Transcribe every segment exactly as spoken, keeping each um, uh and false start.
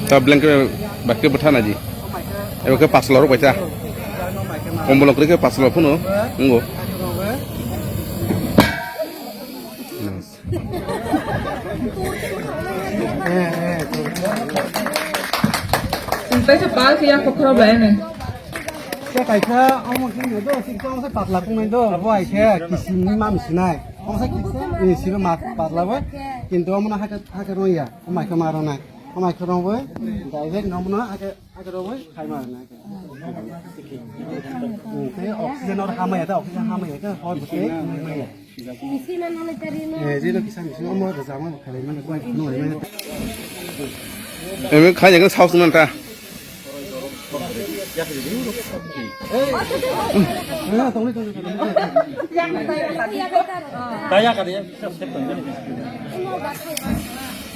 Ta blanket bakhe bwtha naji. Ebo khe pas lorok baita. Kombol kwrwi khe pas lorok phano wngo. Tei se bal khe yak kokhoro bai ne. Khe kaisa omo khe no do, sik omo se patla kungnai do, bo ai khe kisim ni mam sinai. Omo se kisim ni sima patla bo. Kintu omo no hakhe, hakhe rong ya. Omo ai khe ma rong nai. Omo ai khe rong bo. Direct no omo no hakhe, hakhe rong bo khai ma rong nai. Hmm, tei oxygen or hamaya da, oxygen hamaya khe hor bo tei maya. Eh, jeno kisa misi omo rwchapma bo khalai mano, kuai phunuk lai mano. Ebe khaina khe saos manta.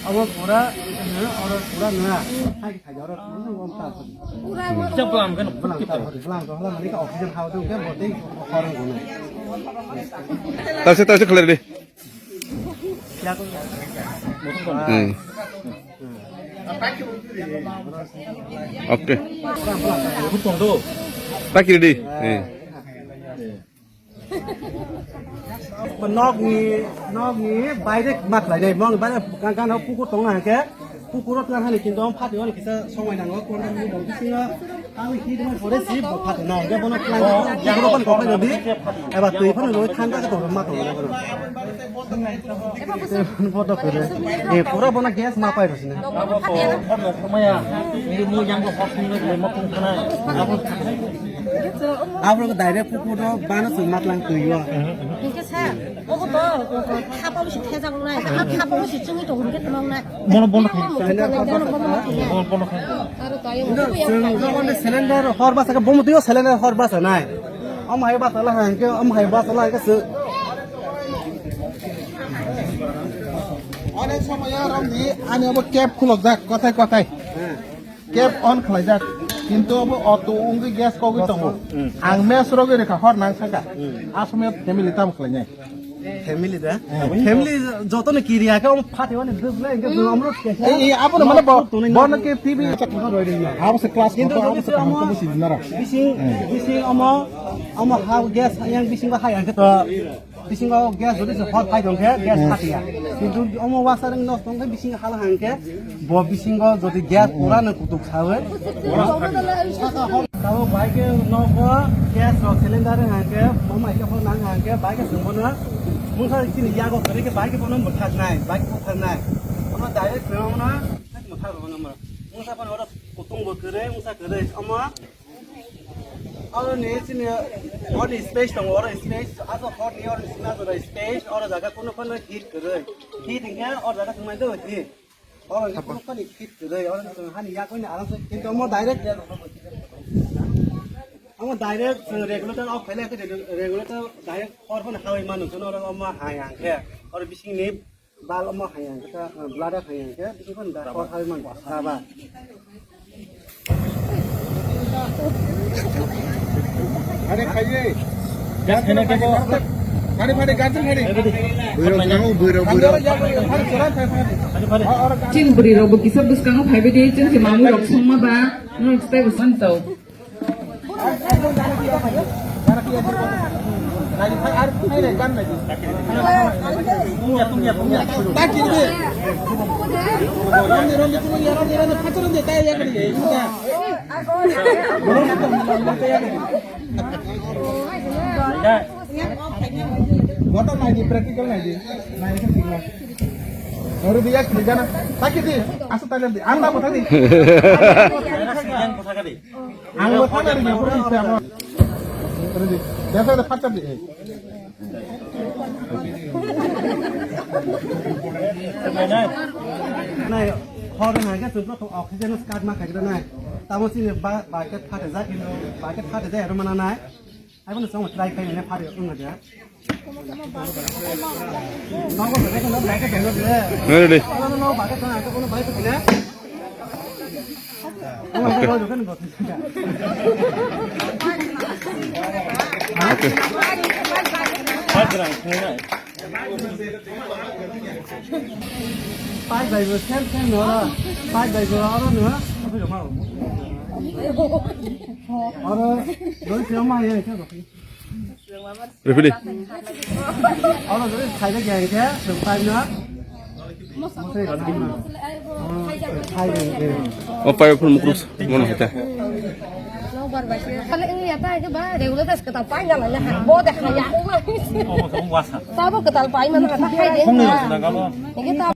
Abo pura, oro pura nwa. Taise, taise khlai di. Hmm. Okay. Taki di. Hmm. Nokni, nokni baire ma khlainai, nokni baire gana pukur tongo hwnkhe, pukuro twlang hani kintu omo phatwi mano kisa somoi nango, konda ni bong bisingo ang hidima pore si bo phatwi na, hwnkhe bono twlang, pukuro phano kopai rwdi, eba twi phano rwui thangkha khe tongo, ma tongo bono. Bodo kwrwi, eh, pura bono gas ma pai rwsini. Abo direct pukuro bana se ma twlang twi o. Hingke sir, obo to, obo thapa bisi thejak nai, thapa bisi chungwi tong hingke tongmang nai. Bono bono khai. Bono bono khai. Bono bono khai. Aro tayo. Chwng jogon de cylinder hor basa khe bomo twi o cylinder hor basa nai. Omo hai basa la hangke, omo hai basa la hangke se. Onek somoy aro ni ani obo cap khulok jak kothai kothai. Cap on khlaijak, kintu obo auto wngwi gas kogwi tongo. Hmm. Ang mess rogwi rwkha hor nang saka. Hmm. A somoy family tamo khlainai. Family da? Hmm. Family jotono kiriya khe omo phatwi mani dwbla hwnkhe dwbla amro kesa. Ei, ei, abono mane bo, tonwi bono khe P B. Abo se class kintu kho, abo se kaham khe bo sinjinaro. Bising, hmm, bising omo, omo ha gas yang bisingo hai hwnkhe to. Bisingo gas jodi se hor phai tong khe gas, hmm, phatia. Kintu omo wasarwng nosto wng khe bisingo hala hang khe bo bisingo jodi gas pura no kutuk sawi. Tabo bai khe nogo gas rok cylinder hang khe bo mai khe hor nang hang khe bai khe sungbo no mungsa chini yago kwrwi khe bai khe bono mwthak nai, bai khe mwthak nai. Omo direct kwrwi omo no mwthak rw no. Mungsa bono oro kutung bo kwrwi, mungsa kwrwi omo. Oro ni chini, oro ni space tongo, oro space, aso hor ni oro ni sina jora space, oro jaga kunu kunu hit kwrwi. Hit hingke oro jaga thwngmani do hit. Oro ni kunu kunu hit kwrwi, oro ni chwng hani yakwi ni aram se, kintu omo direct, omo direct chwng regulator off khaile, regulator direct hor phano hawi manu, chwng oro omo hai hangke, oro bising ni Bal omo hai ang khe, bladder hai ang khe, bisi phano da hor hai man, rubber. Are khaiye. Gas khana khe bo. Phari phari garden phari. Bwrok jang, bwrok, bwrok. Phari, phari. Chini bwrwi rok bo kisa bwskango phaibai di, chwng se mamwi rok songma ba, norok stay bo song tong. Bottle nai di, practical nai di. Nai di, tinggal. Baru dia kerja na. Sakit di. Asal tanya di. Anda apa tadi? Ang bo thana ri, pura ri, amo. Ri, biasa ada pacar di. Nai, hor na ke tu to oxygen card ma khai nai. Tamo sini ba, ba ke phate ja, ba ke phate ja, ero mana nai. Ai bono chwng try khai nai phari wng na dia. Ready. Okay. Pai bai bo sem sem no ra. Pai bai bo aro no. Aro doi se ma ye se. Refili. Aro doi sai de ge ke sem pai na. O pai phun mukrus mon hita. Kali ini ya ta ke ba regular das kata pai na la ya. Bo de khaya. Tabo kata pai mana kata khai de.